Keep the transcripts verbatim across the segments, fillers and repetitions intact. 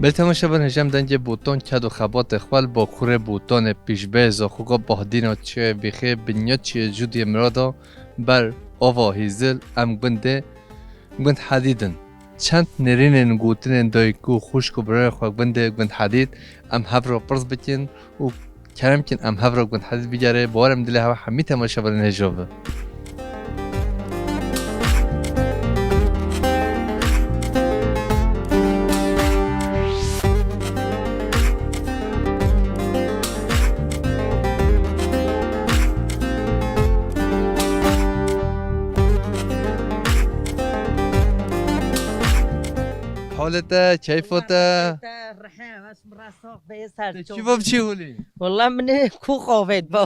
Belê temaşevan, hêja em dengê Botan ked û xebatê xwe li Bakurê Botanê Pîşbêza Xuga Bahdîna Çiyayê Bêxê Binya Çiyê Cûdiyê Mirada ber ava Hîzil em gundê Gund Hedîd in. Çend nêrînên gotinên dayik û xwişk û birayê xwe gundê Gund Hedîd em hev re pirs bikin û kerem kin em hev re Gund Hedîd bigerê. Bawer im dilê hewa hemî temaşevanên hêja bi. Halê te, keyfa te? Te rihê, ez bi rasa bê ser Te ço. Çi va biçî holî? Wala min ê ku qavêt bo.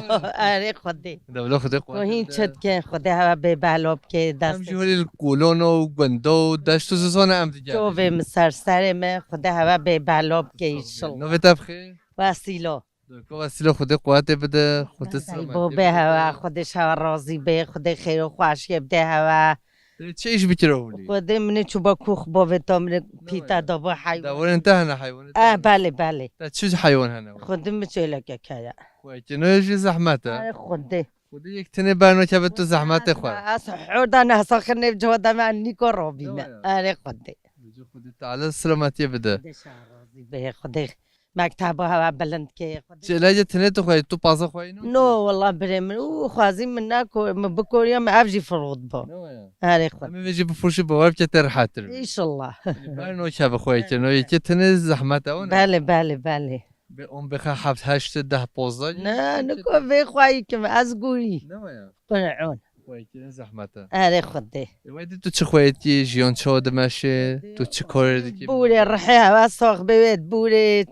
Erê Xwedê. Dewla Xwedê Ku quwet hîn bide. Çi dike, Xwedê hewa bê bela bike, Em dest jî holî li kolona û gunda û deşt û zizana em digerin. Çovê min ser serê me, Xwedê hewa bê bela bike inşallah. Navê te bi xêr? Wesîlo. Dr. Wesîlo, Xwedê quwetê bide, Xwedê Destê selametiyê bo bê bide. Hewa, Xwedê şewa razî bê, Xwedê xêr û xweşiyê bide hewa. Te çi îş bikira holî? Xwedê min ê çûba kûx bavê ta min ê pîta daba heywan. Dewarên te hene heywanê te? Eh, belê, belê. Te çi heywan hene? Xwedê min çêlekek heye. Xwekî no jî zehmet e. Ay Xwedê. Xwedê yek tenê bernakeve tu zehmetê xwe. Ez hor da nehsa xirnê cihada me nîko robîme. Erê Xwedê. Xwedê Teala selametiyê bide. Xwedê şewa razî bê, Xwedê mekteba hewa bilind ke. Çêlekê tenê tu xweyî, tu paza xweyî no? No, wala birê min, û xwazî min nako, min bikoriya min ev jî firot bo. Ne waya? Erê Xwedê. Em ê vê jî bifroşî, bawer bike te rehetir be. Înşallah. Ber no keve xweyî ke, no yekê tenê zehmet e, ne? Belê, belê, belê. Bê on bêxe heft, heşt, deh, pozda. Ne, niko vê xweyî kim, ez gorî. Ne waya? Qur'an. Xweyî kirin zehmet e. Erê Xwedê. Ê, wey dî tu çi xweyî dikî, jiyan çawa dimeşe, tu çi karê dikî? Bûrê rihê hewa sax bê wê bûrê.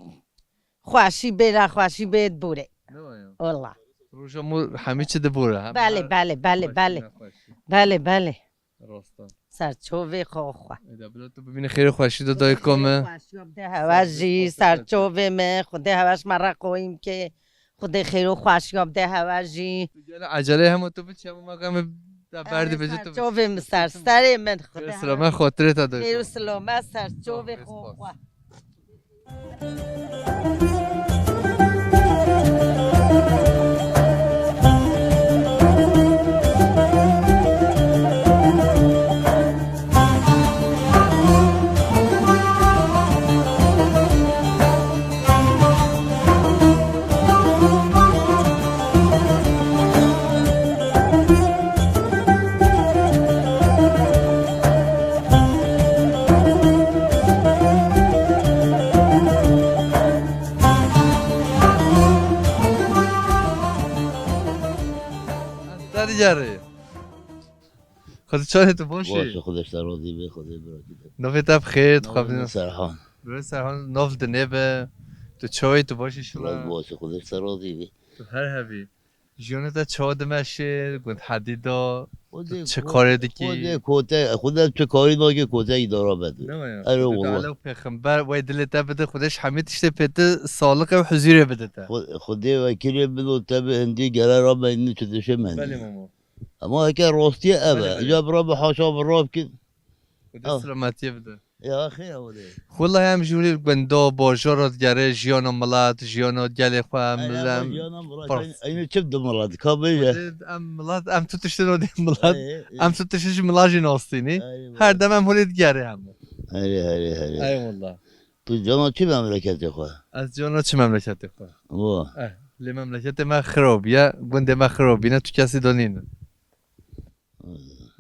Xweşî bê, nexweşî bê bûrê. Ne waya? Wala. Roja mû hemî çi dibûre, hem Belê, her belê, belê, xweşî, belê. Nexweşî. Belê, belê. Rasta. Ser çovê xwe xwe. Êda bila tu bibîne xêr û xweşî de dayika me. Xweşiya bide hewa jî, ser çovê me, Xwedê hewa ji me re qoyîm ke, Xwedê xêr û xweşiya bide hewa jî. Tu gele ecelê hema tu biçî, hema me game da berdî bêje tu biçî. Çovê min ser serê min, Xwedê hewa. Silame xatirê te dayika. Xêr û silame ser çovê xwe xwe. Dergeri. Xwedê çawa tu baş î? Baş, Xwedê ji te razî be, Xwedê birakî te. Navê te bi xêr, tu xwe Navê min Serhan. Birê Serhan, nav dinê be. Tu çawa yî, tu baş î şila? Baş, Xwedê ji te razî be. Tu her hebî. Jiyana te çawa dimeşe, gund hedî da, tu çi karê dikî? Xwedê kote, Xwedê çi karî nake, kote îdara be tu. Ne waya? Erê wala. Pêxember wey dilê te bide, Xwedê ji hemî tiştê pê tu saliqê û huzûrê bide te. Xwe-, Xwedê wekîlê min û te bi hindî gere ra me nî tu dişê me. Belê mama. Ama heke rastiyê ev e. Belê, belê. Ya bira bi haşa bi rav kin. Xwedê selametiyê bide. Ya, xêr e wele. Welahi em ji holê gunda, bajara digerê, jiyana milet, jiyana gelê xwe, em Ay, em jiyana milet, pars. Eynî, eynî çi di milet, ka bêje. Xwedê em milet, em tu tiştê nodê milet. Ay, ay. Em tu tiştê ji milet jî nastînî. Ay, Her dem em holê digerê hemû. Herê, herê, herê. Eyvallah. Tu cana çi memleketê xwe? Ez cana çi memleketê xwe? Wa. Eh, lê memleketê me xirabî ye, gundê me xirabî ne, tu kesî de nînin.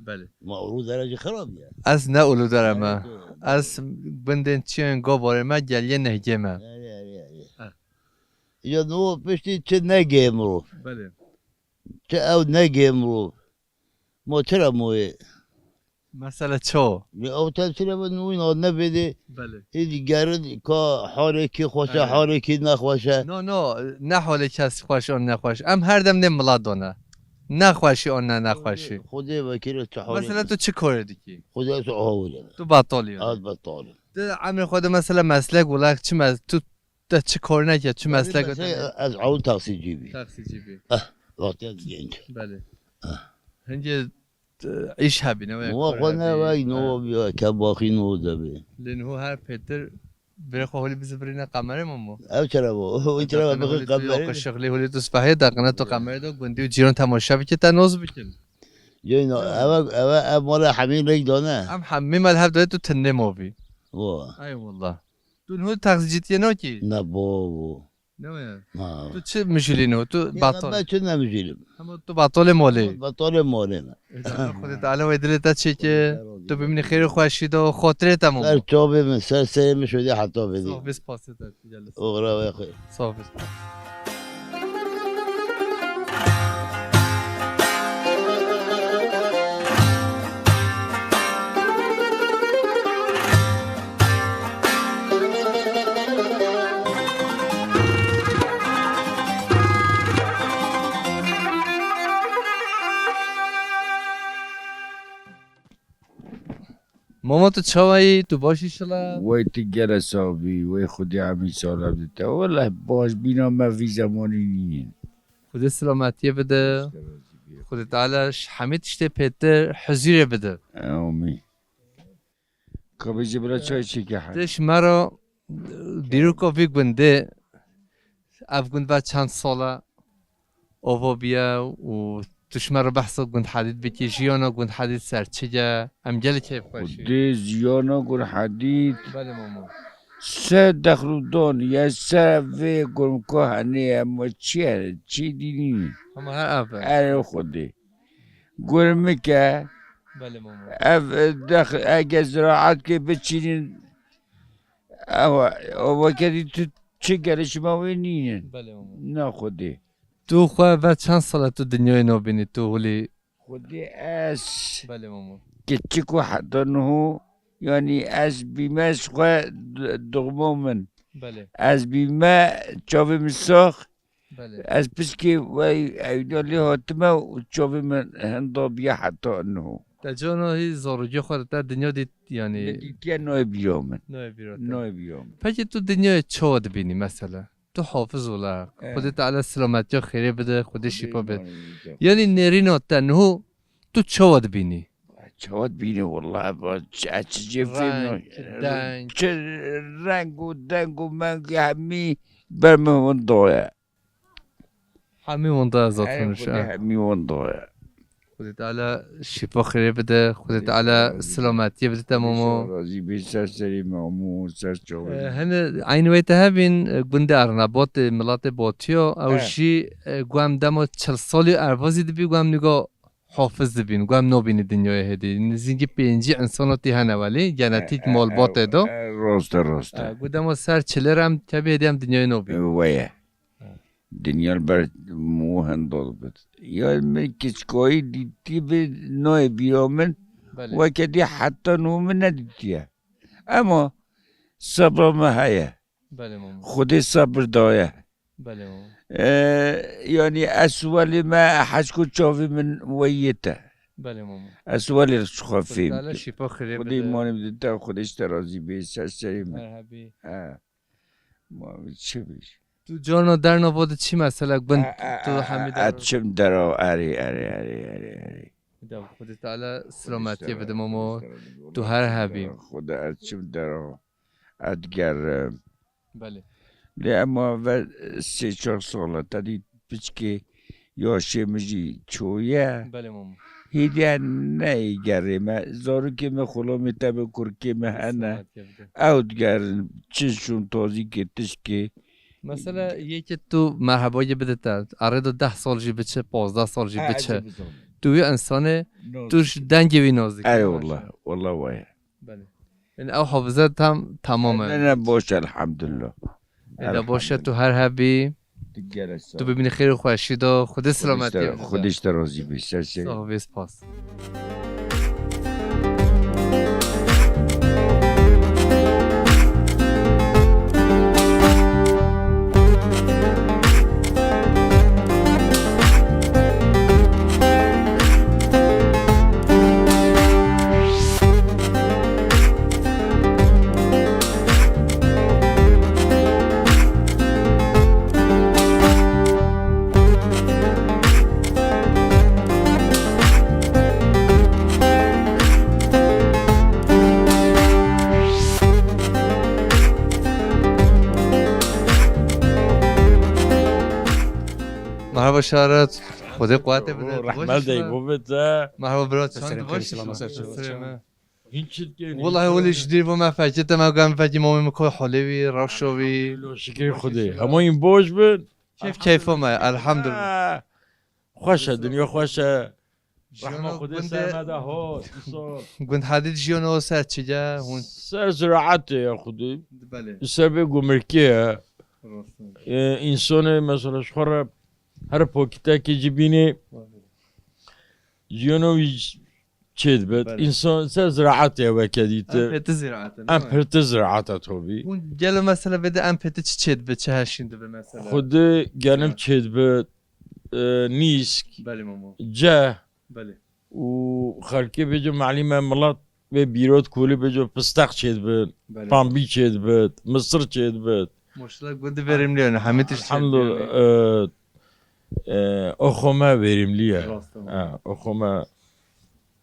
Belê. Ma Uludere jî xirabî ye. Ez ne Uludere me. Erê, tu. Ez gundên çiyên Goborê me, geliyê Nehgê me. Erê, erê, erê. Ha. Ya no piştî çi negê mirov. Belê. Çi ew negê mirov. Ma çira moyê? Mesele ço? Ya ew te çira be nû îna nebêdê. Belê. Êdî gerin ka halê kî xweş e, Erê. halê kî nexweş e. No, no, ne halê kes xweş an nexweş. Em her dem nê milat done. Nexweşî an ne nexweşî. Xwedê vekirê tu halê. Mesela tu çi korê dikî? Xwedê tu awile. Tu batal yî. Az batal. Tu emrê xwe de mesela meslek wulak çi mes-, tu te çi kor neke, çi meslek Mesela de? ez awil taksicî bî. Taksicî bî. Eh, vaxtiya genç. Belê. Ah. Hingê, e, îş hebî, ne wek Wa kor xwe ne hebî. vek, no Ha. bî, kebaxî no de bî. Lê niho her pêtir Birê xwe holî bizivirîne kamerê, Mamo. Ew çira bû? Ew çira bixin holî tu kamerê? Yoka şixlî holî tu spehê de, qine tu kamerê de gundî û cîran temaşe bike, te noz bikin. Yo, no, ev, ev, ev mala hemî lêk dane. Em hemî mal hev dayê tu tinê movî. Wa. Ay wallah. Tu niho taksicîtiyê nakî? Ne bo, bo. Ne waya? Ha. Tu çi mijûlî niho? Tu batal. Ben çi ne mijûlim? Ama tu batalê molê. Batalê molê me. Êca Xwedê Teala wê dilê te çêke. Tu bimînî xêr û xweşî de û xotirê te Mamo. Ser çavê min, ser serê min şodî heta vedî. Sağ ol, spasê te. Oxira we xwe. Sağ ol. Mama, tu çawa yî? Tu baş î şila? Wey, tu gere sax bî, wey Xwedê hemî sala bide te. Weleh baş bîna me vî zemanî nînin. Xwedê selametiyê bide. Xwedê Teala ji hemî tiştê pêtir huzûrê bide. Amîn. Kabê ji bila çay çêke he. Tê ji me re dîroka vî gundê, ev gund ve çend sala ava bûye û tu ji me re behsa gund Hedîd bikî, jiyana gund Hedîd ser çi ye? Em gelek keyfxweş in. Xwedê jiyana gund Hedîd. Belê Mamo. Se dexlûdan ye, se vê gurmka henê ye, ma çi ye, çi dînî? Hema her ev e. Erê Xwedê. Gurmik e. Belê Mamo. Ev, e, dex-, ege ziraat kê biçînin, ew, ew weke dî tu çi gelişma wê nînin. Belê Mamo. Na Xwedê. Tu xwe ver çend sal e tu dinyayê nabînî, tu holî? Xwedê ez Belê Mamo. Kiçik û heta niho, yanî ez bîme ji xwe d-, dixma min. Belê. Ez bîme çavê min sax, Belê. Ez piçkê wey ewda lê hatime û çavê min hinda bûye heta niho. Te cana hî zarokê xwe de te dinya dît, yanî Nedîtiye nayê bîra min. Nayê bîra te. Nayê bîra min. Pekî tu dinyayê çawa dibînî mesela? Tu hafiz wila. Eh. Xwedê Teala silametiya xêrê bide, Xwedê şîfa bide. Yanî nêrîna te niho tu çawa dibînî? Çawa dibînî wila, ez çi, ez çi cê fêm Reng, nayê. Deng. Çi reng û deng û meng hemî ber min winda ye. Hemî winda ye zaten. Ey, Xwedê hemî winda ye. Xwedê Teala şîfa xêrê bide, Xwedê Teala silametiyê bide te Mamo. Razî bê ser serê Mamo, ser çavê. E, hene eynî wê te hebîn, e, gundê Ernabatê, miletê Batiya, ew Eh. jî, e, guhem dema çil salî erbazî dibî, guhem nîga hafiz dibîn, guhem nabînî dinyayê hêdî. Nizîngî pêncî insana tî hene welî, genetîk Eh, eh, malbatê eh, de. Eh, rast e, rast e. E, gu dema ser çilê re em tevî hêdî em dinyayê nabîn. E, weye. Dinya li ber min hindol bit. Ya min kiçkayî dîtî bi nayê bîra min. Belê. Weke dî heta niho min nedîtiye. Ema sebra min heye. Belê Mamo. Xwedê sebir daye. Belê Mamo. E, yanî ez welê me heşko çavê min weyê te. Belê Mamo. Ez welê ji xwe Xwedê fêm Teala kim. Şîfa xirê Xwedê bide. Îmanê bide te, Xwedê ji te razî bê, ser serê min. Merhebî. He. Ma çi bî? Tu carna dernava diçî mesela gund E, e, tu e, hemî e, der- çim dera, erê, erê, erê, erê, erê. Da Xwedê Teala silametiyê bide Mamo. Tu her hebî. Xwedê ez çim dera, ez digerim. Belê. Lê ema ve sê çar sala te dî piçkê yaşê min jî çoye. Belê Mamo. Hêdî neyê gerê me. Zarokê me xulamê te bi kurkê me hene. Silametiyê bide. Ew digerin çi şûn tazîkê tişkê. Mesela yekê tu merhebayê bide te. Arê de deh sal jî biçe, pazdeh sal jî Ha, biçe. ez ê bizanî. Tu wî insanê, Noz tu ji bikim. Dengê wî nozik. Erê wallah, wallah waye. Belê. Yani ew hafize tam tamam e. Ne, ne, baş, elhamdülillah. Êda baş e, tu her hebî. Tu gerek sağ Tu bibînî xêr û xweşî de. Xwedê Xwedê silametî te, bide. Xwedê te razî bî. Ser şey. Sağ ol, vê spas. Merhaba Şarat. Xwedê quwetê bide. Rehmet dey bo bite. Merhaba bira, çend baş? Hîn çi dikê? Wallahî wele ji dîr bo me fekê te, me gam fekî mamê min ko holê wî, rewşo wî. Şikrê Xwedê. Hemû hîn boş bin. Keyf keyfo me, elhamdulillah. Xweş e, dinya xweş e. Rehma Xwedê ser me de hat. Gund hedî jiyano ser çi ye? Hûn ser ziraetê ye Xwedê. Belê. Ser vê gumirkê ye. Rast e. Ê, însanê mesela ji xwe re her pokîtekê jî bînê. Jiyano wî çê dibit. Belê. Însan ser ziraetê ye weke dîtir. Em pêtir ziraet e, ne? Em pêtir ziraet e tabî. Hûn gelo mesela vê de em pêtir çi çê dibit, çi heşîn dibit mesela? Xwedê genim çê dibit. e, nîsk, Belê mamo. ceh Belê. û xelkê bêjo malîme milet vê bîrot kolî bêjo pisteq çêdibin, Belê. pambî çêdibit, misir çêdibit. Maşallah gundî verimli yani, hemî tişt Elhamdulillah, çêdibin. e, e, oxo me verimli ye. Rast e. Ha, oxo me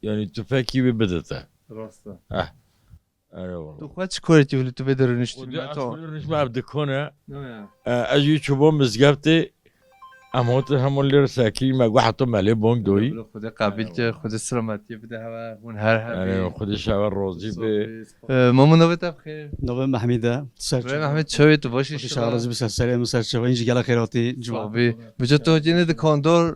yani tüfekî wî bidite. Rast e. Heh. Erê wala. Tu xwe çi korê tî wili tu vê de rûniştî? Xwedê me ez to. Xwedê rûniştî me ev dikon e. Ne ya. E, ez jî çûbûm mizgeftê. Em hot hemû lêr sekirî me gu heta me lê bong doyî. Bila Xwedê qebîl ke, Xwedê selametiyê bide hewe, hûn her hebî. Erê Xwedê şewe rozî be. E, Mamo navê te bixêr. Navê Mehmîd e. Ser Navê Mehmîd çawê tu baş Xwedê inşallah. Şewe rozî be ser serê min ser çawa. Înci gelek xêratî. Sax bî. Bica tu hotî ne dikandor,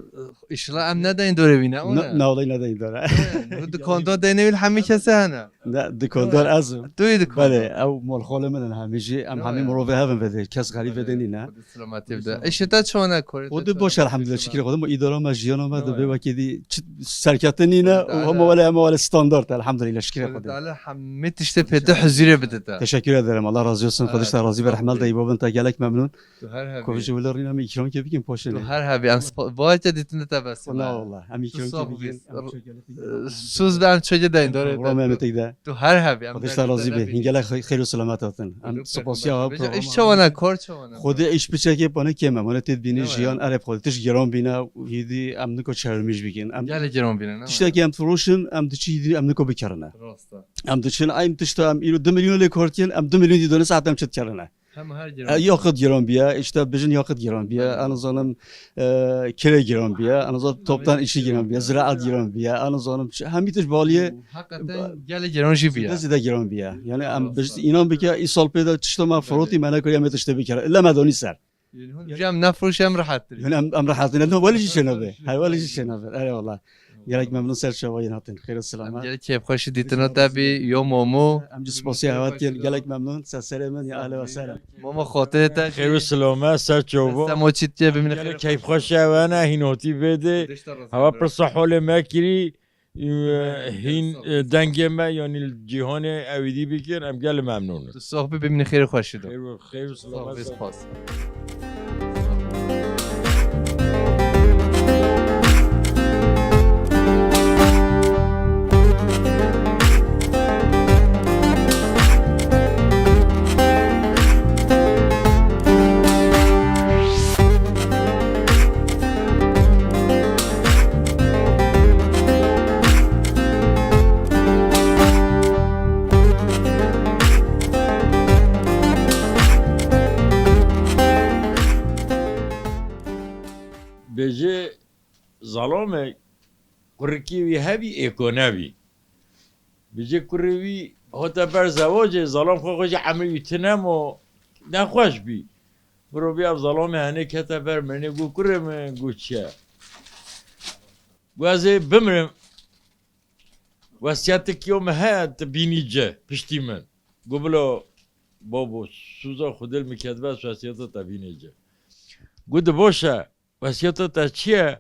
inşallah em nedeyên dorê wî ne, o Ne, ne? ne, olay nedeyên dorê. Dikandor deyne wî hemî kese hene. Ne, dikandor ez im. Tu yî dikandor. Belê, ew malxolê min in hemî jî, em hemî mirovê hev in vê de, kes xerîb vê de nîne. Xwedê selametî bide. Îşê te çawa ne korê? Xwedê baş, elhamdulillah, şikrê Xwedê, ma îdara me, jiyana me, dibê wekî dî çi serkete nîne û hema wele, hema wele standart, elhamdulillah, şikrê Xwedê. Teala hemî tiştê pê te huzurê bide te. Teşekkür ederim, Allah razı olsun, Xwedê ji te razî be, rehmet de îbo bin te, gelek memnun. Tu her hebî. Kovî ji wile rîna me îkram ke bikin poşê. Tu her hebî, em spa-, vayte dîtin te bes. Na wala, em îkram ke bikin. Suz be em çöke deyin, dore. Programê me tek de. Tu her hebî, em Xwedê ji te razî be. Hîn gelek xeyr û selamet hatin. Em spasiya programa. Îş çawa ne, kor çawa ne? Xwedê îş piçekê pane kêm e. Mane têt bînî jiyan erê politiş giran bîne, hîdî em niko çermîş bikin. Em gelek giran bîne, ne? Tiştekî em firoşin, em diçî hîdî em niko bikerine. Rast e. Em diçin, eyn tişta em îro du milyon lê kor dikin, em du milyon dî done saet em çi dikerine. Hem her E, giran. Yakıt giran biye, işte bijin yakıt giran biye, Belê. Em zanim, e, kire giran biye, em zanim toptan işi giran biye, ziraat giran biye, em zanim ç-, hemî tişt baliye. Hakikaten gelek giran jî biye. Zêde giran biye. Yani em Rast. Biz inan bike, îsal pê de tişta me Belê. Firotî me nekiriye me tiştê bikere. İlle me donî ser. Yani hûn jî em nefroş em rehet. Yani em, em rehet. Ne, weli jî şenabe. Her weli jî şenabe. Eyvallah. Gelek memnun ser çavayên hatin. Xêr û selamet. Em gelek keyfxweşî dîtina te bî, yo Momo. Em jî spasiya hewa dikin. Gelek memnun. Ser serê min ya ehlen ve sehlen. Momo xotê te jî. Xêr û selamet, ser çava. Destê mo çî tiye bimîne. Gelek keyfxweş e, wene hîn hotî vê de. Hewa pirsa holê me kirî, e, hîn, e, dengê me, yanî cîhanê ewîdî bikin, em gelek memnun in. Tu sax bî, bimîne xêr û xweşî de. Xêr û, xêr û selamet. Spas. Bêje zalame kurikî wî hebî êko nebî. Bêje kurê wî hate ber zewacê, zalam xwe xwe jî emrê wî tune mo, nexweş bî. Mirovî ev zalamê henê kete ber mirinê, got, "Kurê min," got, "Çi ye?" Got, "Ez ê bimirim. Wesiyetik yo min heye, tu bînî ci, piştî min." Got, "Bila babo, suza xwe dil min ketibe, ez wesiyeta te bînê ci." Got, "Di baş e, wesiyeta te çi ye?"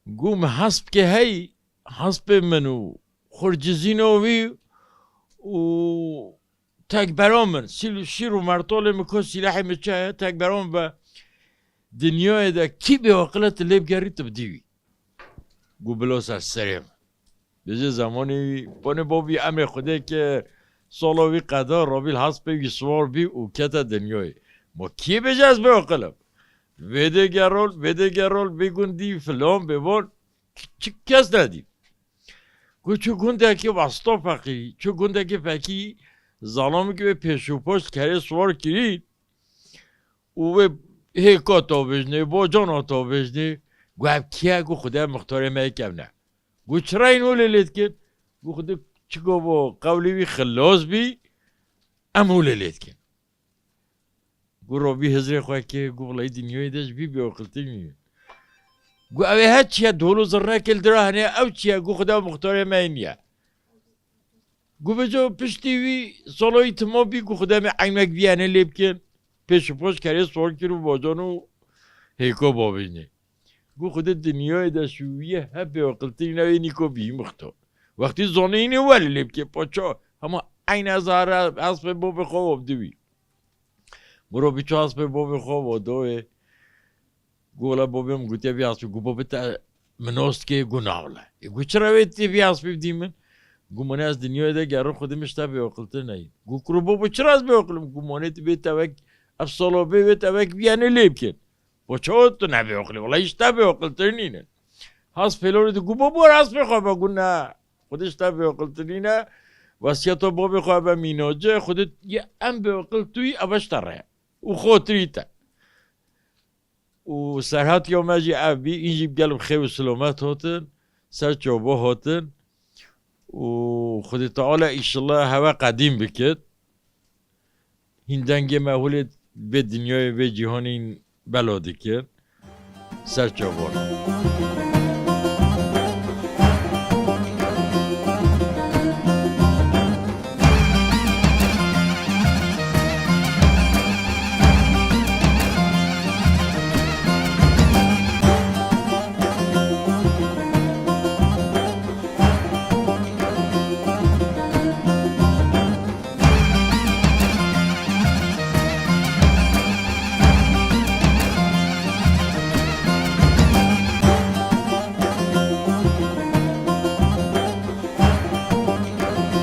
Got, "Min hesp ke hey, hespê min û xurcizîna wî û tekbera min, sîl-, şîr û mertolê min, ko sîlehê min çi heye, tekbera min be. Dinyayê de kî bêaqil e, tu lê bigerî, tu bidî wî." Got, "Bila ser serê min." Bêje zemanê wî, ponê bo bî emrê Xwedê ke sala wî qeda, rabî li hespê wî siwar bî û kete dinyayê. Ma kî bêje ez bêaqil im? Vêdê gerol, vêdê gerol, bê gundî, filan, bêvan, çi kes nedî. Got, çû gundekî westa feqîrî, çû gundekî fekî, zalamekî wê pêşûpoş kerê siwar kirî û wê hêka tavêjnê, bacana tavêjnê, Gu ev kî ye? Gu Xwedê Muxtarê me yek ev ne. Gu çira hîn holê lê dikin? Gu Xwedê çi go bo qewlê wî xilos bî, em holê lê dikin. Gu Robî hizrê xwe kê, gu wellahî dinyayê de ji vî bêaqiltir nîne. Gu ew ê her çi ye, dol û zirnekê li dira hene, ew çi ye? Gu Xwedê Muxtarê me yê niye. Gu vêca piştî wî saloyî timo bî, gu Xwedê me eynek vî hene lê bikin. Pêş û poş kerê sor kir û bacan û hêko babînê. Gu Xwedê dinyayê de şûwiye hep bêaqiltirî newê nîko bî muxtar. Wextî zanînê welê lê bikê paça hema eyne zare hespê babê xwe wabdî wî. Gu Robî çi hespê babê xwe wado wê. Gu wela babê min gotiye vî hespê, gu babê te min nas dikê, gu na wela. Ê gu çira wê tê vî hespê bidî min? Gu mane ez dinyayê de gerim Xwedê min ji te bêaqiltir neyî. Gu kuro babo çira ez bêaqil im? Gu mane tu bê tevek ev sala bê wê tevek vî hene lê bikin. Bo çawa tu nebêaqilî? Wela ji te bêaqiltir nîne. Has pêlorê di gu babo ez pê xwe be gu ne. Xwedê ji te bêaqiltir nîne. Wesiyeta babê xwe be mînace. Xwedê ye em bêaqil tu yî eve ji te re ye. Û xotirî te. Û serhatiya me jî ev bî, în jî bi gel bi xêr û silamet hatin, ser çava hatin. Û Xwedê Teala înşallah heve qedîm bikit. Hîn dengê me holê vê dinyayê, vê cîhanê hîn bela dikin. Ser çavan.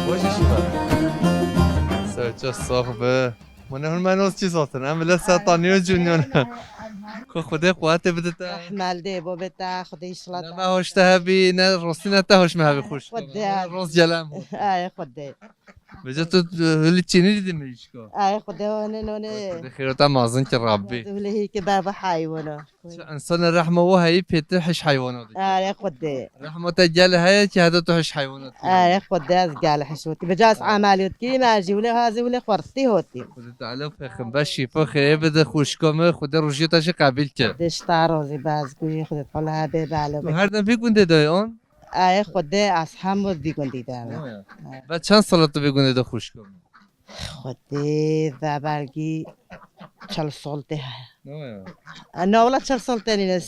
Baş îşe. Serçe sax be. Mane hûn me nos çi zatin? Em bile setaniyo cunyon. Ku Xwedê quwetê bide te. Rahmel dê bo bê te, Xwedê inşallah. Ne me hoş te hebî, ne rostî ne te hoş me hebî xwişk. Xwedê. Rost gelem. Ay Xwedê. Vêca tu, tu hilî çînî dî mirîşko. Ay Xwedê, hone none. Xwedê xêrota mazin ki Rabbî. Tu hilî hî ki baba haywana. Çi insana rehma wo heyî pêtir hiş heywana dike. Ay Xwedê. Rehma te gel heye ki heda tu hiş heywana dike. Ay Xwedê, ez gel hiş hotî. Vêca ez ameliyot kî, me jî wile hazî wile xwertî hotî. Xwedê Teala pêxember şîfa xêrê bide xwişka me, Xwedê rojiyê te jî qebîl ke. Xwedê ji te razî be, ez gurî Xwedê Teala hebe balo. Tu her dem vî gundê de yê an? Ay Xwedê, ez hemû vî gundî de me. Ve çend sala tu vî gundê de xwişka me? Xwedê ve belkî çel sal tê heye. Ne ya? E, na wela çel sal tê nîne.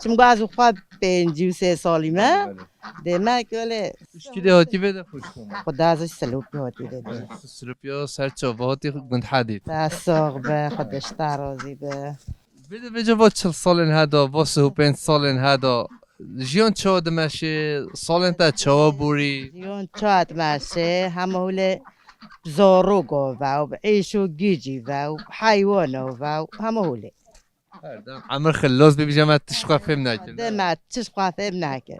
Çimku ez û xwe pêncî û sê salî me. Belê, belê. Demek öyle. Şkî de hatî vê de xwişka me. Xwedê ez ji Silopî hatî vê de. Evet, Silopî ya ser çava hatî gund hedî. Te sax be, Xwedê ji te razî be. Vê de vêca va çil salên heda, va sih û pênc salên heda. Jiyan çawa dimeşê, salên te çawa borî? Jiyan çawa dimeşê, hema hûlê bi zarok ve û bi êş û gîcî ve û bi heywana ve û hema hûlê. Her dem emir xilos bibîje me tişt xwe fêm nekin. De me tişt xwe fêm nekin.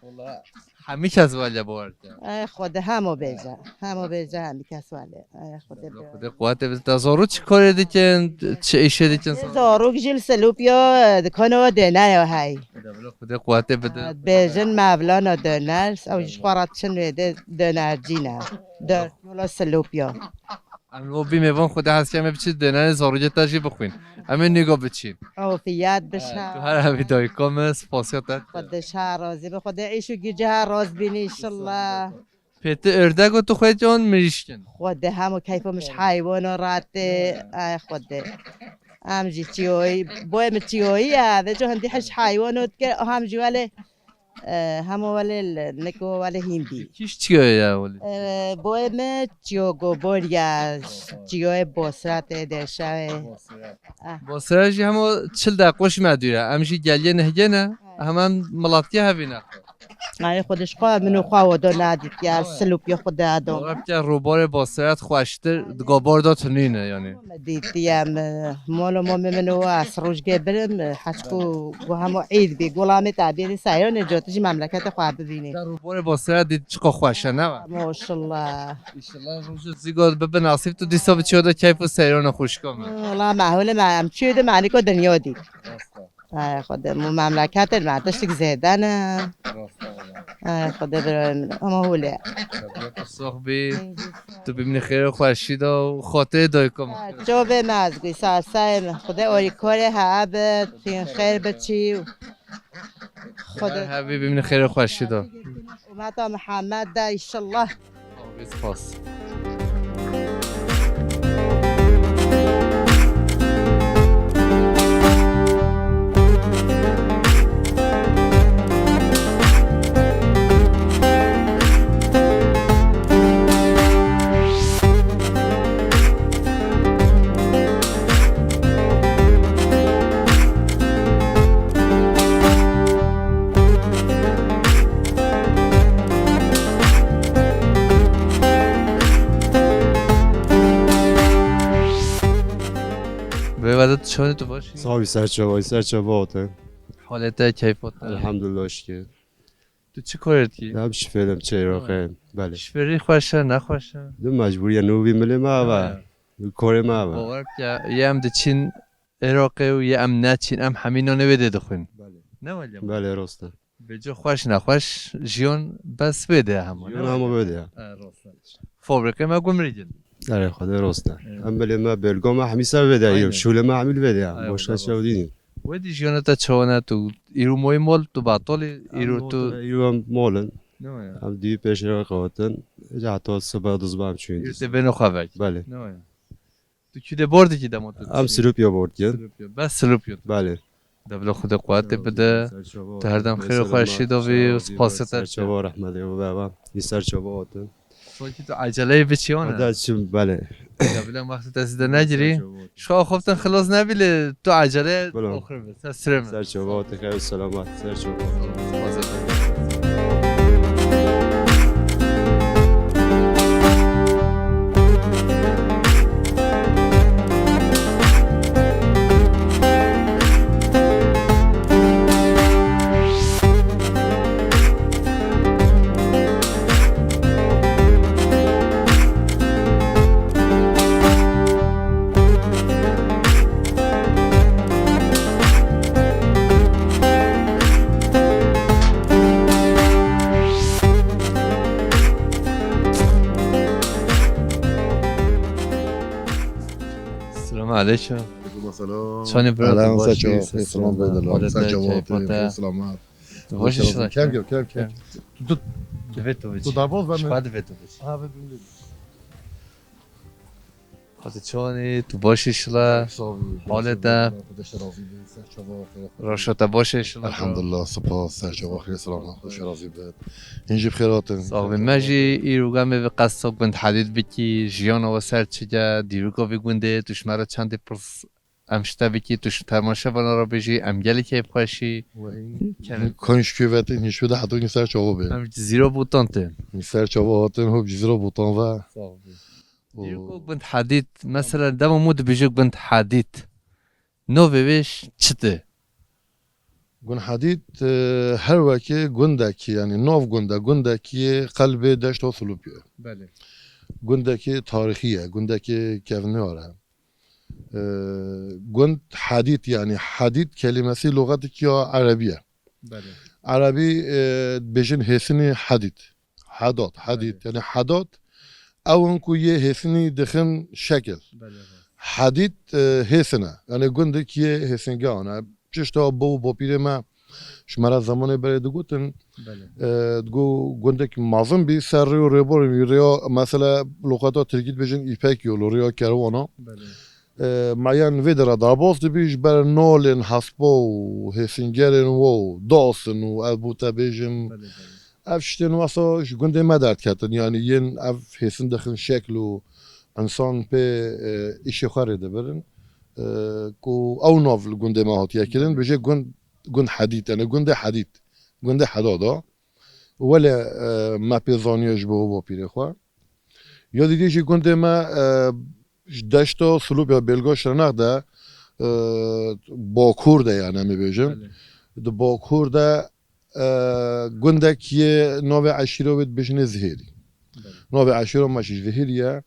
Wala hemî kes wele bawer ke. Ay Xwedê hemo bêje, hemo bêje hemî kes wele. Ay Xwedê be. Xwedê quwetê bide. Te zarok çi karê dikin, çi îşê dikin? Zarok jî li Silopî ya dikana döner ya hey. Xwedê quwetê bide. Bêjin Mevlana döner, ew ji xwe re diçin wê de dönercî ne. Dört yola Silopî ya. Em li bo bî mêvan Xwedê hez ke em ê biçî dönerê zarokê te jî bixwîn. Em ê nîgo biçîn. Afiyet bişe. Tu her hebî dayika me, spasiya te. Xwedê ji her razî be. Xwedê îş û gîcê her raz bînî înşallah. Pêti ördek û tu xwedê an mirîşkin. Xwedê hemû keyfa min ji heywana rate. Ay Xwedê. Em jî çiyoyî, boyê min çiyoyî ye. Vêca hindî hiş heywan û dike, hem jî welê, e, hema welê li, niko welê hîndî. Kîş çiyoyê ye welê? E, boyê min çiyo gobor ye, çiyoyê Bosra tê de şevê. Bosra. Ah. Bosra jî hema çil deqo ji me dûr e. Em jî geliyê nehgê ne. Hem em milatiye hevî ne. Ay Xwedê ji xwe min û xwe wado nadîtiye, Silopî Xwedê do. Wala bike rûbarê Basret xweştir, di gobar de tunîne yanî. Me dîtiye, me, molo mo min û ez rojgê birim, heçku gu hemo îd bî, gulamê te bêrî seyranê cotî jî memleketê xwe bibînî. Te rûbarê Basret dît çiqa xweş e, ne we? Maşallah. Înşallah rojê zî got bibe nasîb tu dîsa bi çiyo de keyf û seyrana xwişka me. Wala me hewle me em çiyo de me nîko dinya dît. Rast e. Ay Xwedê, mû memleketê me tiştik zêde ne. Ay Xwedê, birayê min, ama hûlê. Sox bî, tu bimînî xêr û xweşî de û xotê dayika min. Çavê me ez gî, sasayê min. Xwedê orîkorê hebe, tîn xêr biçî. Xwedê. Her hebî bimînî xêr û xweşî de. Umeta Mihemed de, înşallah. Spas. Vê vede tu çawa, tu baş î? Sağ ol, ser çava, ser çava ote. Halê te, keyfa te? Elhamdülillah, şükür. Tu çi karê dikî? Ne bi şifêrim, çeyroqê. Belê. Şifêrî xweş e, nexweş e? Di mecbûriye nû vî milê me ava. Bi korê me ava. Bawer bike, yê em diçîn Iraqê û yê em neçîn, em hemî nanê wê dê dixwin. Belê. Ne wele? Belê, rost e. Bêco xweş nexweş, jiyan bes wê de hema, ne wele? Jiyan hema wê de ya. E, rost e. Fabrîqê me gumrîgin. Erê, Xwedê rost e. Evet. Em bilê me, belga me hemî ser vê de ya. Aynen. Şûlê me hemî li vê de ya. Ay, başka çew dînin. Wê dî jiyana te çawa ne tu? Îro moyî mol, tu betalî, îro tu. Îro em mol in. Ne ya? Em dî pêş re qewatin. Ca heta sibe dizba em çûyîn. Îro te bêne xwe vek. Belê. Ne ya? Tu kî de bor dikî dema tu? Em Silopya bor dikin. Silopya. Bes Silopya tu. Belê. Devlet Xwedê quwetê bide. Tu her dem xêr û xweşî de bî û spasê te. Ser çava, rehmetê baba. Li ser çava hatin. Sanki tu eceleyê biçî wan e. Hada çim, belê. Ya bile wextê te zî de negirî. Şu xoftin xilas nebî lê tu ecele oxir bi. Ser sirê min. Ser çava, tu xeyr selamet. Ser çava. Selamun aleyküm. Aleyküm selam. Çanê bira, tu baş î? Selam, selam. Halê te, keyfa te? Tu baş î şila? Kem, kem, kem, kem. Tu, tu, divê tu biçî. Tu derbaz be min. Şifa divê tu biçî. Ha, ve bimlî. Hadi çanê, tu baş î şila? Halê te? Xwedê şe razî be, ser çava xêr. Roşa te baş e şila? Elhamdulillah, spas, ser çava xêr, selam, Xwedê şe razî be. Hîn jî bi xêr hatin. Sax bî. Me jî îro gemê ve qesa gund Hedîd bikî, jiyana we ser çige, dîroka vî gundê, tu ji me re çendê pirs em ji te bikî, tu ji temaşevana re bêjî, em gelî keyfxweşî. Konj küvetin, hîn şû de heto ser çava bê. Em ji Cizîra Botan tên. Hîn ser çava hatin, hop Cizîra Botan ve. Sax bî. Dîrko gund Hedîd, mesela dema mû dibêje gund Hedîd. Navê wê çi tê? Gund Hedîd, e, her wekî gundekî, yanî nav gund e, gundekî yê qelbê deşta Silopiyê. Belê. Gundekî tarîxî ye, gundekî kevniyar e. E, gund Hedîd, yanî Hedîd kelîmesî luxetekî ya erebî ye. Belê. Erebî, e, dibêjin hêsinî Hedîd. Hedad, Hedîd. Belê. Yanî Hedad, ew in ku yê hêsinî dixin şekil. Belê, belê. Hedîd, e, hêsin e. Yanî gundek yê hêsingehan e. Çişta bo û bapîrê me ji me re zemanê berê digotin. Belê. E, digo gundek mezin bî ser rê û rêborê wî, rêya, mesela, luqata tirkî dibêjin îpek yolu, rêya kerwana. Belê. E, me yan vê dera derbas dibî ji ber nalên hespa û hêsingerên we û dasin û ez bo te bêjim. Belê, belê. Ev tiştên wesa ji gundê me derdiketin, yanî yên ev hêsin dixin şekl û însan pê, e, îşê xwe rê dibirin. E, ku ew nav li gundê me hatiye kirin, bêje gund, gund Hedîd, yanî gundê Hedîd, gundê Hedada. Wele, e, me pê zaniye ji bo bapîrê xwe. Ya dîdî jî gundê me, e, ji deşta Silopya Bêlga Şirnex de, e, bakur de, yani, em ê bêjin. Belê. Di bakur de, e, gundek yê navê eşîra wê dibêjinê Zihêrî. Belê. Navê eşîra me jî Zihêrî ye.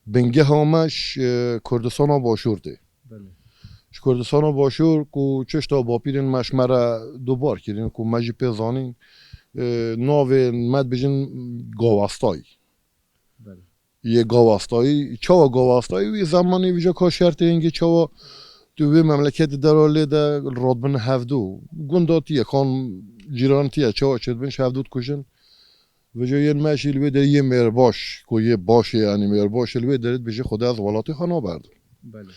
Bingeha me ji, e, Kurdistana Başûr tê. Belê. Ji Kurdistana Başûr ku çişta bapîrên me ji me re dubar kirin, ku me jî pê zanîn, e, navê me dibêjin Gawastayî. Belê. Yê Gawastayî, çawa Gawastayî? Wî zemanê vîja ka şertê hingê çawa tu wê memleketê dera lê de radibin hevdu. Gunda tiye, kan cîran tiye, çawa çêdibin ji hevdu dikujin. Vêca yên me jî li wê derê yê mêrbaş, ku yê başê, yanî mêrbaşê li wê derê dibêje Xwedê ez welatê xwe naberdim. Belê.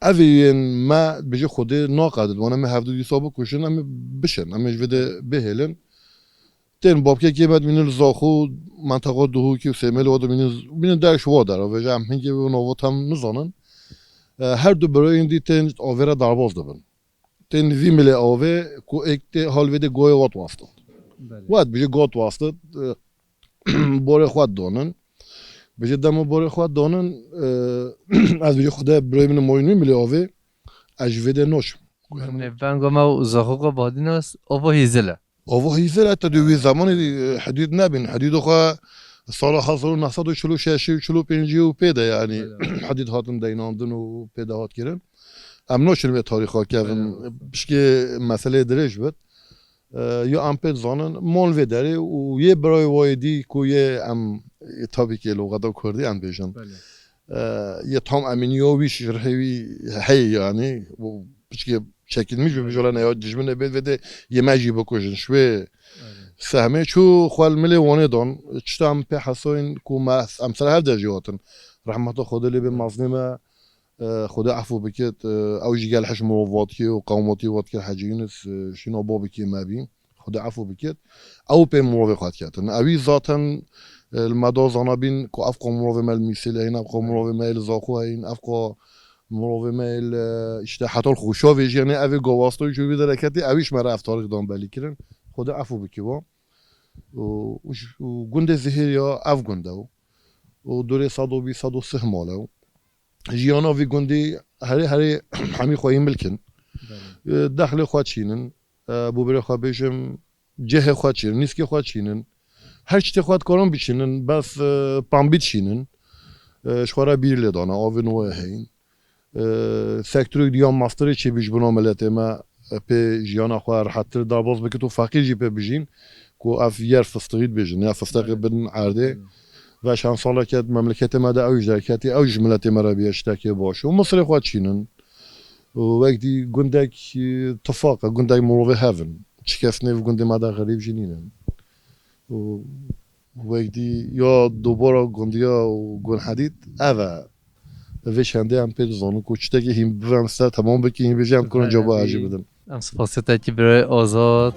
Ev yên me dibêje Xwedê naqedit, wana me hevdu dîsa bikuşin, em ê bişin, em ê ji vê de bihêlin. Tên babkekê me dimînin li Zaxo, menteqa Duhokê û Sêmelê wa dimînin, dimînin der ji wa dera, vêca em hingê wê nava tam nizanin. E, her du birayên dî tên avê re derbas dibin. Tên vî milê avê ku êk tê hal vê de goyê wat wastit. Belê. Wat bije got wastit, e, borê xwe donin. Bije dema borê xwe donin, e, ez bije Xwedê birayê min moyî nû milê avê, ez ji vê de noçim. Nêvbenga me û Zaxoka Badînas ava hîzil e. Ava hîzil e, te dê wî zemanê, e, hidûd nebîn. Hidûda xwe sala hezar û neh sed û çil û şeş û çil û pêncî û pê de, yanî, Belê. Hidûd hatin deynandin û pê de hat kirin. Em naçin vê tarîxa kevin, Belê. Pişkê meseleyê dirêj bit. E, ya em pê dizanin, mal vê derê û yê birayê wayê dî ku yê em, e, tabî ki lûgeta kurdî em bêjin. Belê. E, yê tam emîniya wî ji rihê wî heye, yanî, û piçkê çekilmiş bi jolene ya dijminê bê vê de yê me jî bikujin. Ji wê Aynen. sehmê çû xwe li milê Wanê dan. Çita em pê hesayîn ku me, em ser hev de jî hatin. Rehmeta Xwedê lê bê mezinê me, e, Xwedê efû bikit. E, ew jî gel hişk mirov vat kir û qewmatî vat kir Hecî Yunus, e, şîna babikê me bî. Xwedê efû bikit. Ew pê mirovê xwe diketin. Ewî zaten, e, li me da zana bîn ku ev qo mirovê me li Mîsêlê heyîn, ev qo mirovê me li Zaxo heyîn, ev qo mirovê me li, işte, heta li Xoşavê jî, yanî ev ê Gavastoyê jî wî dereketî, ewî ji me re ev tarîx dan belî kirin. Xwedê efû bikî wa. Û, û ji, û gundê Zihêr ya ev gund e. Û durê sed û bîst, sed û sih mal e. Jiyana vî gundî herê herê hemî xweyî milk in. Belê. E, dexlê xwe çînin. E, bûbirê xwe bêjim, cihê xwe çînin, nîskê xwe çînin. Her çitê xwe dikarin biçînin, bes, e, pambî dişînin. E, ji xwe re bîr lê dane, avê nû heyîn. E, sektorek diya mastirê çêbî ji bona miletê me, e, pê jiyana xwe rehettir derbas bikit û feqîr jî pê bijîn, ku ev yer fistixî dibêjin, ya fisteqê bin erdê. Ve çend saleke di memleketê me de ew ji derketî, ew ji miletê me re bîye tiştekê baş. Û Misirê xwe çînin. Û wek dî gundek, e, tifaq e, gundek mirovê hev in. Çi kes nêv gundê me de xerîb jî nînin. Û wek dî ya dubara gundiya û Gun Hedîd ev e. Vê çendê em pê dizanin ku çitekê hîn bivem ser temam bikî, hîn bêjî em dikarin cewaba jî bidin. Em spasiyê te kî birayê Azad.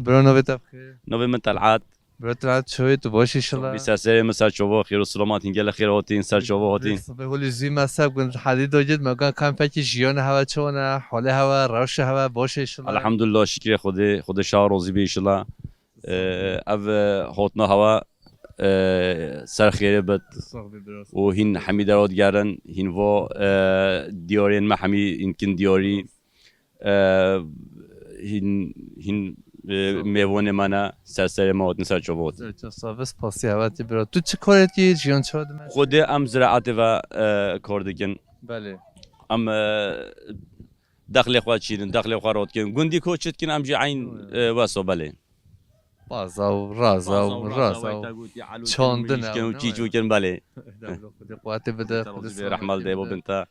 Bro, navê te bi xêr? Navê min Telhat. Bro, Telhat, çawa yî, tu baş î inşallah? Bi ser serê min ser çava, xêr û selamat, hîn gelek xêr hatîn, ser çava hatîn. Sibê holî zî me ser Gun Hedîd dogit, me got ka em pekî jiyana hewa çawa ne, halê hewa, rewşa hewa baş e inşallah? Elhamdulillah, şikrê Xwedê, Xwedê şa rozî be inşallah. Ee, ev, e, hotna hewa, e, ser xêrê bit. Sax bî, bro. Û hîn hemî dera digerin, hîn va, e, diyarên me hemî hîn kin diyarî. E, hîn, hîn, e, mêvanê me ne, ser serê me hatin, ser çava hatin. Ser çava, spasî hewa te bira. Tu çi karê dikî, jiyan çawa dime? Xwedê em ziraetê ve, e, kar dikin. Belê. Em, e, dexlê xwe çînin, dexlê xwe rot dikin. Gundî ko çi dikin, em jî eyn, e, wesa belê. Baza û raza û raza û çandin ew, û çîçûkin, belê. Xwedê qewetê bide, Xwedê rehmet de bo bin te.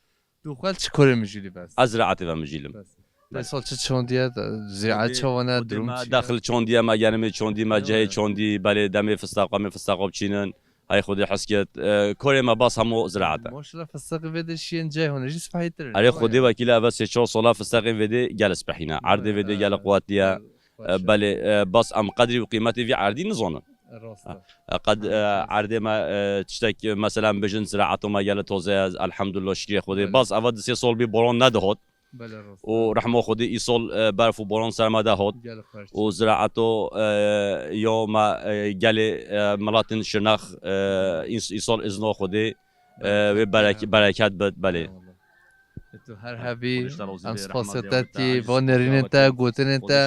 Tu xwe çi korê mijîlî bes? Ez ziraetê ve mijîlim. Bes. Pê sal çi çandiye, ziraet çawa ne, durum çi ye? Dexil çandiye me, genimê çandî me, cihê çandî, belê demê fisteqa me, fisteqa biçînin. Hay Xwedê hez kit. E, korê me bas hemû ziraet e. Maşallah, fisteqê vê de şiyên cayê hûn jî spehîtir in. Erê Xwedê wekîle eve sê çar sala fisteqên vê de gel spehîne. Erdê vê de gel quwetî ye. E, belê, e, bas em qedrî û qîmetê vî erdî nizanin. Rast e. E, qed, e, erdê me, e, tiştek, e, mesela em bêjin ziraeto me gele toze ye, elhamdulillah, şikrê Xwedê. Belê. Bas eva du sê sal bî boran nedihot. Belê, rast e. Û rehma Xwedê îsal, e, berf û boran ser me de hot. Gelek xweş. Û ziraeto, e, yo me, e, gelê, e, miletên Şirnex, e, îs-, îsal îzna Xwedê, e, wê berek-, bereket bit, belê. Eyvallah. Tu her hebî, em spasê te tî, bo nêrînên te, gotinên te.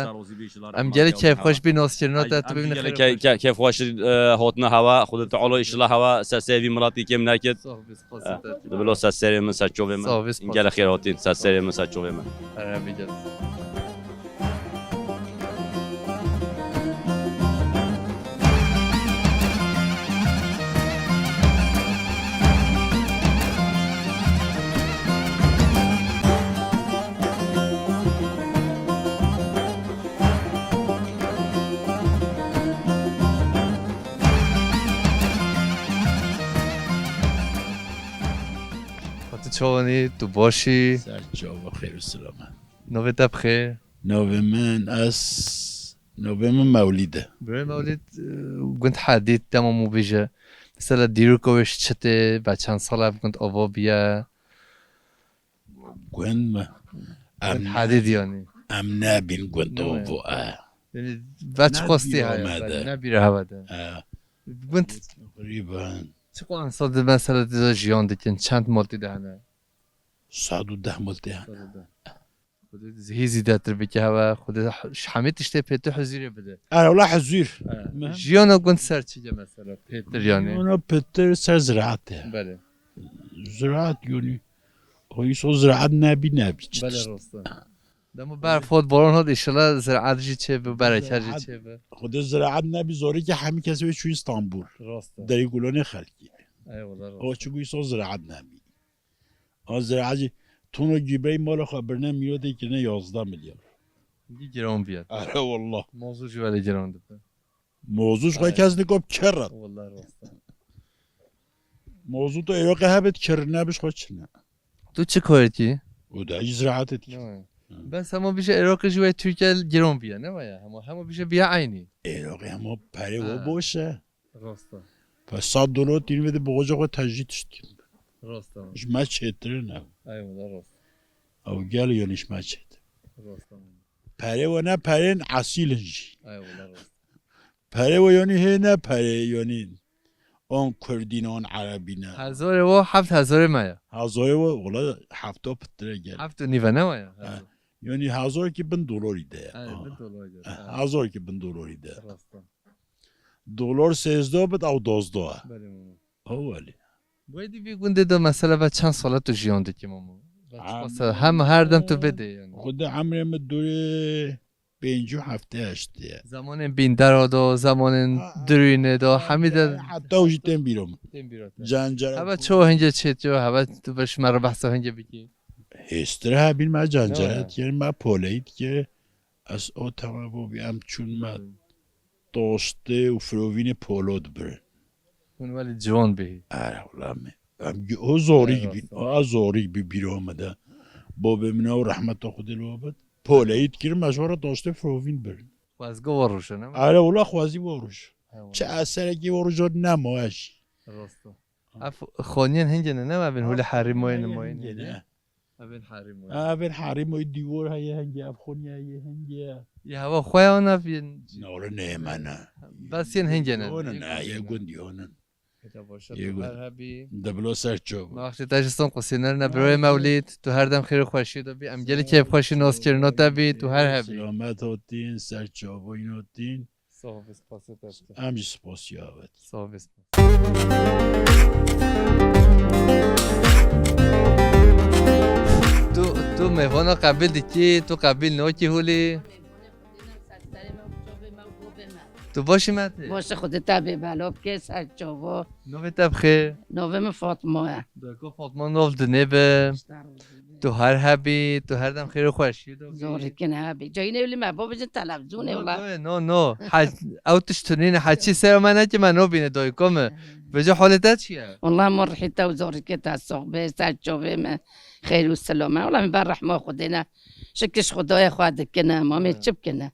Em gelek keyfxweş bî naskirina te, tu bimîne xêr. Keyfxweş, e, hatina hewa, Xwedê Teala îşillah hewa ser serê vî miletî kêm nekit. Sax bî, spasê te tî. Dibilo ser serê min, ser çavê min. Sax bî, spasê te. Gelek xêr hatîn, ser serê min, ser çavê min. Her hebî gel. Tu çawanî, tu baş î? Ser çava, xêr û selamet. Navê te bi xêr? Navê min ez, navê min Mewlîd e. Birê Mewlîd, e, gund Hedîd, dema min bîje. Mesela dîroka wê ji çi tê, be çend sala ev gund ava bûye? Gund mi? Gund Hedîd yanî. Em nebîn gund ava, e. Yanî be çi qastî heye, be ne bîra hewe de. E. Gund. Teqrîben. Çiqas însan di mesela di jiyan dikin, çend mal tê de hene? Sed û deh mal tê hene. Sed û deh. Xwedê hî zîdetir bike hewe, Xwedê ji hemî tiştê pêtir huzûrê bide. Erewla huzûr. Jiyana gund ser çi ye mesela? Pêtir yanî. Jiyana pêtir ser ziraet e. Belê. Ziraet yanî. O îso ziraet nebî, nebî çi tişt. Belê, rast e. Dema berf hot, boran hot, îşillah ziraet jî çêbi, bereket jî çêbi. Xwedê ziraet nebî, zorî ke hemî kes wê çû Îstanbul. Rast e. Derî gulanê xelkî. Eyvallah, rast e. O çi gû îso ziraet nebî. A ziraetî tuna gîbrey mala xwe birine mîrodê kirine yazdeh milyar. Gî giran bîye. Are wallah. Mozû jî welê giran dibe. Mozû ji xwe kes niko bi kerre. Wallah rast e. Mozû tu Iraqê hebit kirine bi ji xwe çine. Tu çi kar dikî? Û de jî ziraet dikî. Bes hema bîje Iraqê jî wê Tirkiye giran bîye, ne waya? Hema, hema bîje bîye eynî. Iraqê hema perê we boş e. Rast e. Pe sed dolar tîn vê de bi xwe xwe tejî tişt kin. Rast e. Ji me çêtir ne. Eyvallah, rast. Ew gel yanî ji me çêtir. Rast e. Perê we ne perên esîl in jî. Eyvallah, rast. Perê we yanî hê ne perê yanî an kurdî ne, an erebî ne. Hezarê we heft hezarê me ye. Hezarê we wala hefta pitir e gel. Heft û nîve ne we ye? Ha. Yanî hezar ki bin dolarî de ye. Eyvallah, bin dolarî de. Ha, hezar ki bin dolarî de. Rast e. Dolar sêzdeh bit, ew dozdeh e. Belê mama. Ew welê. Wê di vî gundê de mesela ve çend sala tu jiyan dikî mama? Ve çiqas sala? Hem her dem tu vê de yanî. Xwedê emrê min dûrê pêncî û heftê heştê ye. Zamanên bîndera de, zamanên dirûnê de, hemî de. Heta ew jî tên bîra min. Tên bîra te. Cencere. Heve ço hingê çêtiyo, heve tu bi ji me re behsa hingê bikî. Hêstir hebîn me cencere dikir, me poleyî dikir. Ez o tema bû bî, em çûn me. Toştê û firovînê polo dibirin. Hûn welî ciwan bihî. Are, wela me. Em gi-, o zorî bî, a zorî bî bîro me de. Bobê min ew rehmeta Xwedê li we bid. Poleyî dikirin, me ji we re toştê firovîn birin. Xwezgo we rûşe, ne? Are, wela xwezî we rûş. Çi eserekî we rûşo nema eşî. Rast e. Ev xoniyên hingê ne, ne evên hûlê herîmoyê nimoyê ne. Evên herîmoyê. Evên herîmoyê dîwor heye hingê, ev xoniye heye hingê. Ya hewa xwe ya nav yên. Nore ne me ne. Bes yên hingê ne. Yonin, yê gund yonin. Her hebî. Dibilo ser ço. Maxşê te ji son qusîner ne birê Mewlîd. Tu her dem xêr û xweşî de bî. Em gelî keyfxweşî naskirina te bî. Tu her hebî. Selamet hotîn, ser çavîn hotîn. Sağ ol, spasiya te. Em jî spasiya we. Sağ ol, spas. Tu, tu mêvana qebîl dikî, tu qebîl nakî hûlî? Tu baş î me tê? Baş e, Xwedê te bê bela bike, ser çava. Navê te bi xêr? Navê min Fatma ye. Dayka Fatma, nav dinê be. Tu her hebî, tu her dem xêr û xweşî de bî. Zor dikin hebî. Cayînê wî me bo bijin televîzyonê wila. No, no, no. Ew tişt tu nîne, heçî ser me neke me nabîne dayika min. Vêca halê te çi ye? Wela min rihî te û zorîkê te sox bê, ser çavê me xêr û silame. Wela min ber rehma Xwedê ne. Şikir ji Xwedayê xwe dikine, ma mê çi bikine?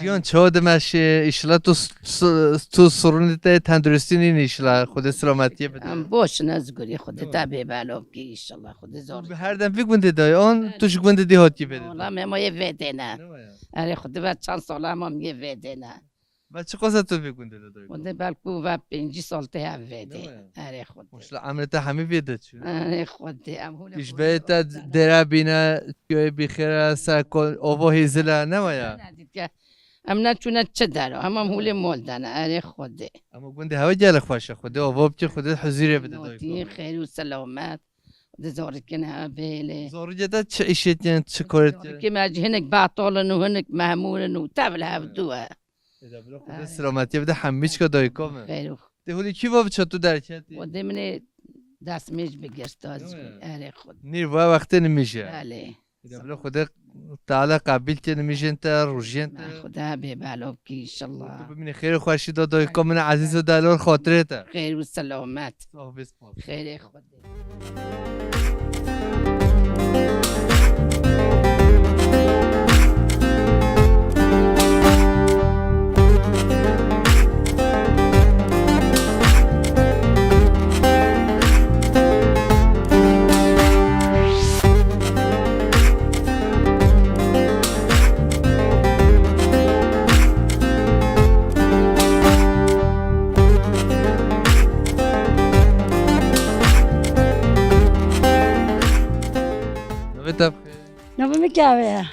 Jiyan çawa dimeşê, îşila tu s-, s-, tu surûnê te tenduristî nîn îşila, Xwedê selametiyê bide. Em boş ne zigurî Xwedê te bê belo bikî îşala Xwedê zor. Tu her dem vî gundê de an, tu ji gundê dî hatî vê de? Wela me ma yê vê de ne. Erê Xwedê ve çend sala ma yê vê de ne. Ve çi qasa tu vî gundê de dayî? Xwedê belkû ve pêncî sal tê hev vê de. Erê Xwedê. Maşallah emrê te hemî vê de çû. Erê Xwedê em hûlê. Pîşbeyê te dêre bîne, kuyê bîxêre, ser ova hîzile ne waya? Em neçûne çi dero, hemam hûlê mol de ne, erê Xwedê. Ama gundê hewe gelek xweş e, Xwedê ava bike, Xwedê huzurê bide dayî. Notî, xêr û selamet, di zorîkin he bêlê. Zorîkê de çi îşê tiyên, çi korê tiyên? Zorîkê me jî hinek betal in û hinek memûr in û tevil hevdû e. Êda bila Xwedê selametiyê bide hemî çika dayîka me. Xêr û. Dê hûlî kî va biça tu derketî? Xwedê min ê destmêj bigirta, erê Xwedê. Nîr va wextê nimîje. Belê. Êda bila Xwedê Teala qebîl ke nimîjên te, rojiyên te. Xwedê bê belo bikî, înşallah. Tu bimînî xêr û xweşî de dayika min ezîz û delal xatirê te. Xêr û selamet. Sax bî, spas. Xêrê Xwedê. Navê te bi xêr? Navê min Kawe ye.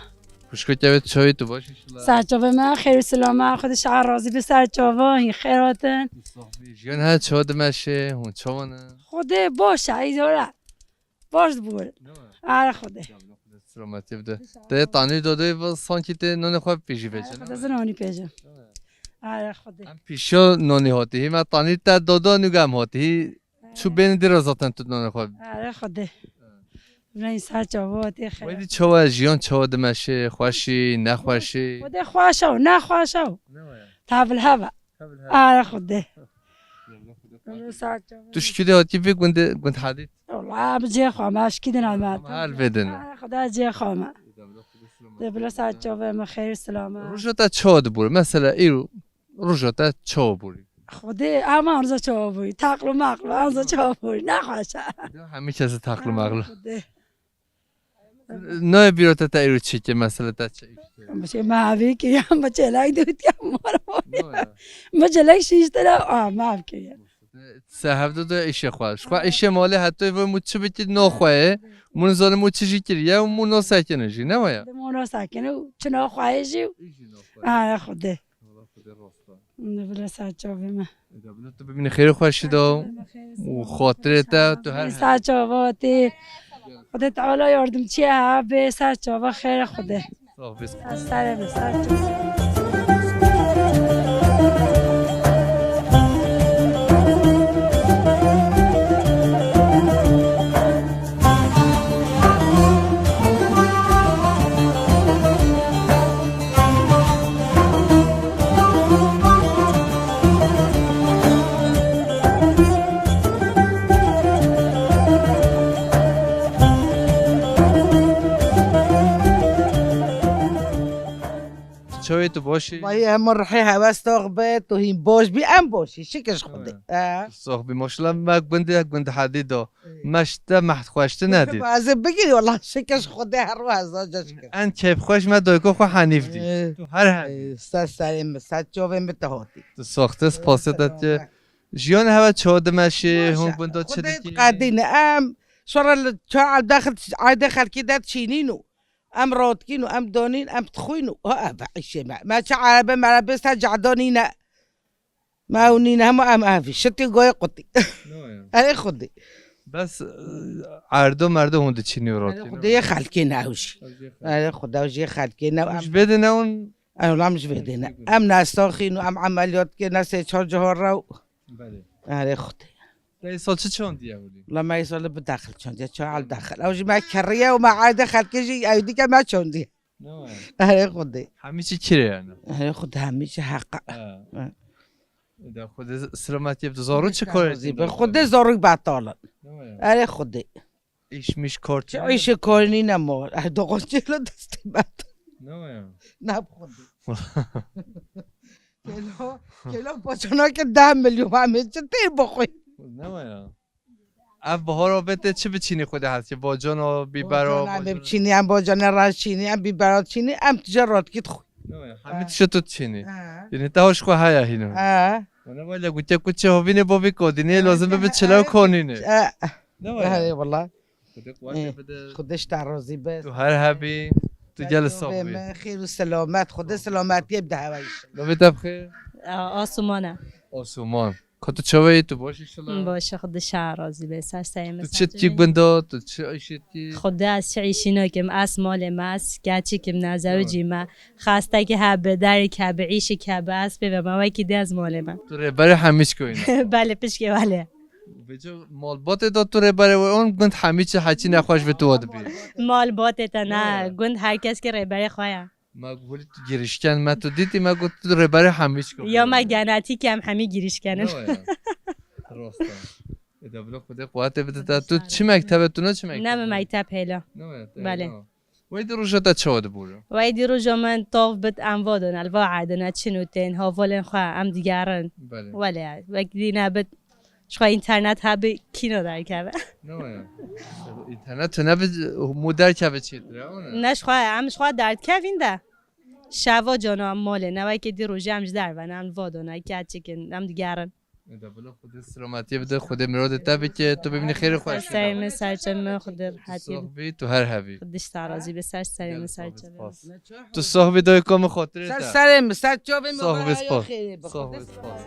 Xwişko Kawe, çawa yî, tu baş î şila? Serçavê me xêr û silama, Xwedê şiha razî bi serçava, hîn xêr hatin. Sax bî. Jiyan her çawa dimeşê, hûn çawa ne? Xwedê baş e, îdare. Baş dibûr. Are Xwedê. Selametî bide. Te tanî dodê ve sankî tê nonê xwe pêjî vecin. Xwedê zinonî pêjin. Are Xwedê. Em pîşo nonî hatî. Hî me tanî te dodo nûgem hatî. Hî çû bênî dî re zaten tu nonê xwe. Are Xwedê. Reyîn ser çava hatî xêr. Wedî çawa jiyan çawa dimeşê, xweşî, nexweşî? Xwedê xweş e, nexweş e. Tevil heve. Are Xwedê. Tu şikî de hatî vê gundê, gund Hedî? Wala bi cihê xwe me, şikî din me. Her vê din. Xwedê cihê xwe me. De bila ser çavê me xêr silama. Roja te çawa dibûrî? Mesela îro roja te çawa bûrî? Xwedê, em anza çawa bûrî? Taqlo maqlo, anza çawa bûrî? Nexweş e. Hemî kes taqlo maqlo. Xwedê. Nayê bîra te, te îro çi kir, mesela te çi îş kir? Em çê mavî kiriye, em çêlek dûtiye, mor mor. Nayê. Em çêlek şîştire, a, mav kiriye. Se hevdu de îşê xwe. Ji xwe îşê malê hetoy ve mû çi bikir no xwe ye. Mû nizane mû çi jî kiriye û mû no sekine jî, ne waya? Mû no sekine û çi no xwe ye jî. Îjî no xwe ye. Ara Xwedê. Wala Xwedê rast e. Bila ser çavê me. Êda bila tu bimînî xêr û xweşî de û xatirê te tu her. Ser çava tê. Xwedê Teala yardımcı ya be, ser çava xêr Xwedê. Sax bî. Ser, ser, ser çava. Çawê tu baş î? Vay, em rihê hewes tox be, tu hîn baş bî, em baş î, şikir Xwedê. He. Sax bî, maşallah me gundê gund Hedî do. Meşte meht xweşti nedît. Ez ê bigirî, wala şikir Xwedê her ro heza ca şikir. En keyfxweş me dayika xwe Henîf dî. Ee. Tu her Henîf. Ee, ser serê min, ser çavê min te hatî. Tu saxte spasê te tê. Jiyan hewe çawa dimeşê, hûn gunda çi dikî? Xwedê qedîne em, şora li çay daxil, aydê xelkî de çînîn û em rotkîn û em donîn, em dixwîn û ha ev îşê me. Me çi erebe merebe ser cadanîne. Me ew nîne hema em evî. Şitî goyê qutî. Erê Xwedê. Bes, e, erdo merdo hûn diçînî û rotî. Erê Xwedê yê xelkê ne ew jî. Erê Xwedê ew jî yê xelkê ne. Em ji bê de ne hûn? Ew lam ji bê de ne. Em nestaxîn û em emeliyat kê ne sê çar cihar rew. Belê. Erê Xwedê. Te îsal çi çandiye hûlî? La me îsal bi daxil çandiye, çay al daxil. Ew jî me kiriye û me erdê xelkê jî ew dike me çandiye. Ne waya? Erê Xwedê. Hemî çi kirê yani? Erê Xwedê hemî çi heqa. Ha. Ha. Da Xwedê selametiyê bide. Zarok çi karê razî be. Xwedê zarok betal in. Erê Xwedê. Îş miş kar çi? Îşê karî nîne ma. Erdogan çêla destê betal. Ne ya? Ne bi Xwedê. Kêlo, kêlo paçanake deh milyon, em ê çi tê bixwî? Ne ya? Ev bihara vê tê çi biçînî Xwedê hesê? Bacana, bîbera, bacana em ê biçînî, em bacana reş çînî, em bîbera çînî, em tije ratkî dixwî. Ne ya? Hemî tişta tu çînî. Ha. Yanî te hoş xwe heye hîno. Ha. Wana wele gutiye ku çi hovînê bovî kodînê lazim bibe çilew konînê. Ha. Ne ya? He, wala. Xwedê quwetê bide. Xwedê ji te razî be. Tu her hebî, tu gel sax bî. Xêr û selamet, Xwedê selametiyê bide hewe inşallah. Navê te bi xêr? Asuman e. Asuman. Ka tu çawa yî, tu baş inşallah? Baş e, Xwedê ji te razî be. Ser serê min. Tu çi dikî gunda, tu çi îşê dikî? Xwedê ez çi îşî nakim, ez malê me, ez keçik im, nezewicî me. Xestekî hebe, derek hebe, îşik hebe, ez pê ve me wekî dê ez malê me. Tu rêberê hemî çi koyî ne? Belê, pişkê belê. Vêca malbatê de tu rêberê we, on gund hemî çi heçî nexweş bi tu we dibî. Malbatê te ne, gund her kes ki rêberê xwe ye. Me holî tu girişken, me tu dîtî, me got tu rêberê hemî çi koyî. Ya me genetîk em hemî girişken in. Ne ya? Rast e. Ê de bila Xwedê quwetê bide te. Tu çi mektebe, tu ne çi mektebe? Ne, min mekteb hêla. Ne ya? Belê. Wey di roja te çawa dibûre? Wey di roja min tav bit, em vadon, el va edine, çin û tên, havalên xwe, em digerin. Belê. Wele, wek dî nebit, ji xwe înternet hebi kîno derkeve. Ne ya? Înternet tu nebi mu derkeve çêtir, ya, ne? Ne ji xwe, em ji xwe derdkevîn de. Şeva cana em malê, ne wekî di rojê em ji derve ne, em vadon, keçikin, em digerin. Ê de bila Xwedê selametiyê bide, Xwedê miradê te bike, tu bimînî xêrê xwe. Ser serê min, ser çavê min, Xwedê rehetiyê bide. Tu sox bî, tu her hebî. Xwedê ji te razî be, ser serê min, ser çavê min. Tu sox bî dayika min, xatirê te. Ser serê min, ser çavê min. Sox bî, spas. Sox bî, spas.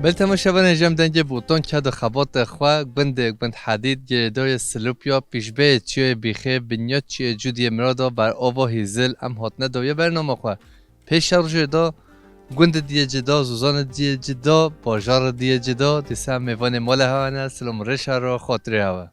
Belê temaşevanên, ji em dengê Botan ke di xebatê xwe gundê gund Hedîd girêdayê Silopya, pîşbeyê çiyayê Bîxê, binya çiyê Cûdiyê Mirada, ber ava Hîzil, em hatine dawiya bernama xwe. Pêşerojê da gundê diyê cida, zozanê diyê cida, bajarê diyê cida, dîsa em mêvanê mala hewa ne, silam rêşa re, xatirê hewa.